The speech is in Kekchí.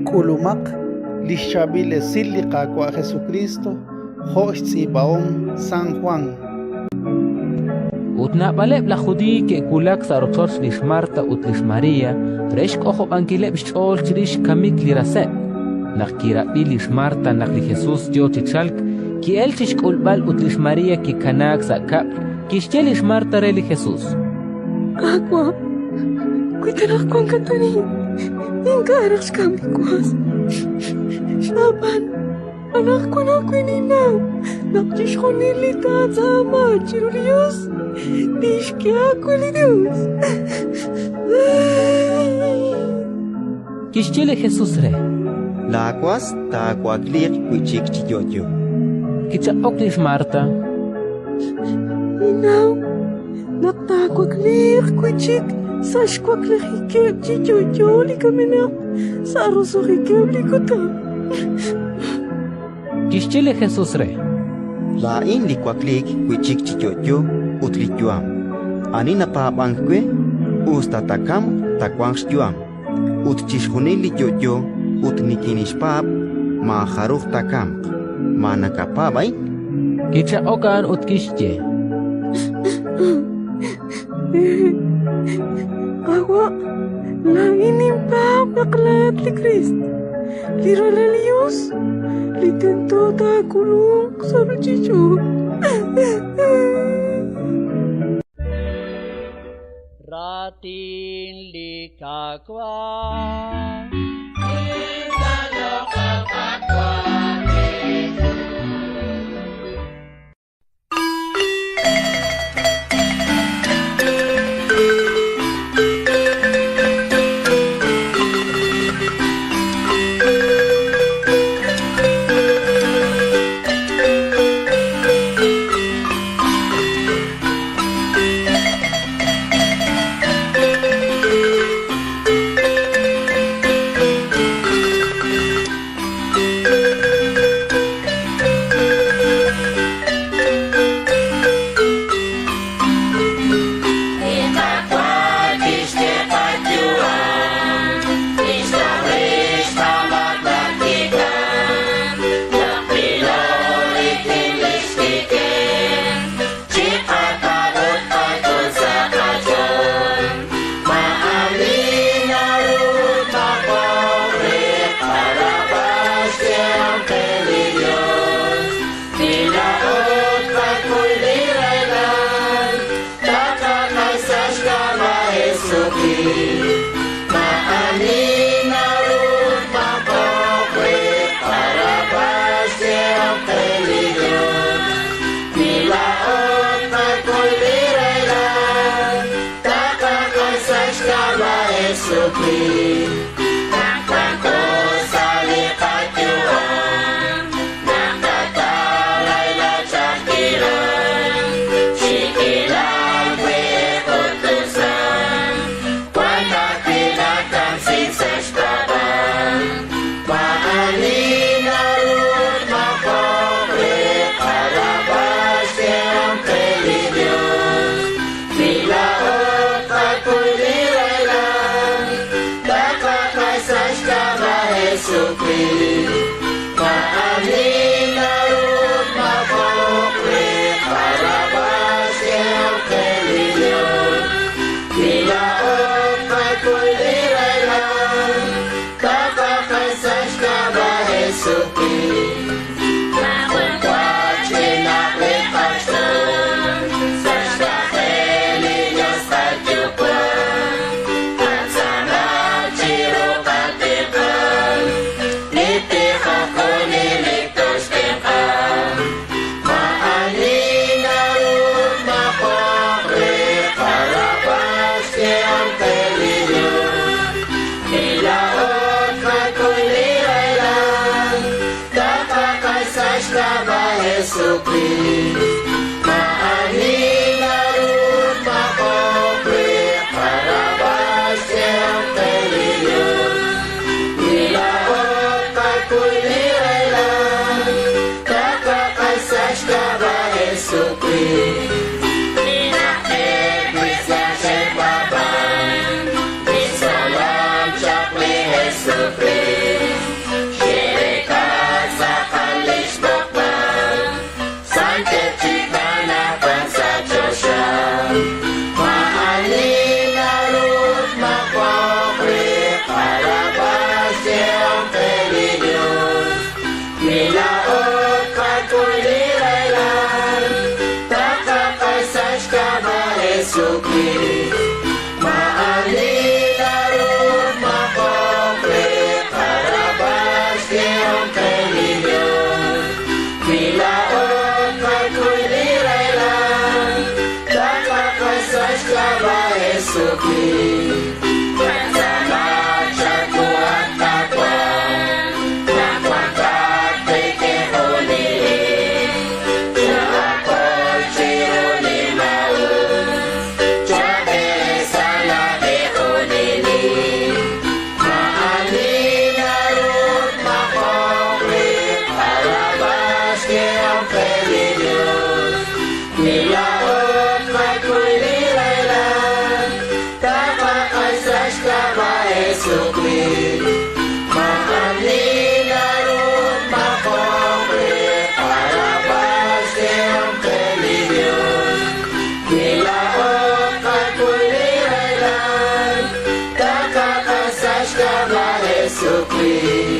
K'ulumaq li xchaab'il esil li Qaawa' Jesukriist jo' xtz'iib'ahom San Jwan. Ut naab'aleb' laj Judiiy ke'wulak sa' rochoch lix Marta ut lix María re xk'ojob'ankileb' xch'ool chirix xkamik li raseb'. Naq kirab'i lix Marta naq li Jesus yo chi chalk, ki'elk chi xk'ulb'al ut lix María kikanaak sa' kab'l. Kixye lix Marta re li Jesus: Qaawa', wi ta naq wankat arin, ink'a' raj xkamk li was. Ab'an anaqwan ajwi' ninnaw naq chixjunil li taatz'aama chiru li Yos, tixk'e aawe li Yos. Kixye li Jesus re: Laawas taawakliiq wi' chik chi yo'yo. Kichaq'ok lix Marta: Ninnaw naq taawakliiq wi' chik sa' xwaklijikeb' chi yo'yo li kamenaq sa' roso'jikeb' li kutan. Kixye li Jesus re: Laa'in li wakliik wi' chik chi yo'yo ut li yu'am. Ani napaab'ank we, us ta taakamq, taawanq xyu'am. Ut chixjunil li yo'yo ut nikinixpaab', maajaruj taakamq. Ma nakapaab' a'in? Kichaq'ok a'an ut kixye: Qaawa', laa'in ninpaab' naq laa'at li Kriist, li Ralal li Yos, li tento taak'ulunq sa' ruuchich'och'. Raatin li Qaawa'. Jesucristo. Maa'ani naru tmaqoq re qarab'al xk'ehom qe li Yos. Wi laa'o tqakuy li rahilal, taqaq'ax sa' xk'ab'a' Jesukriist.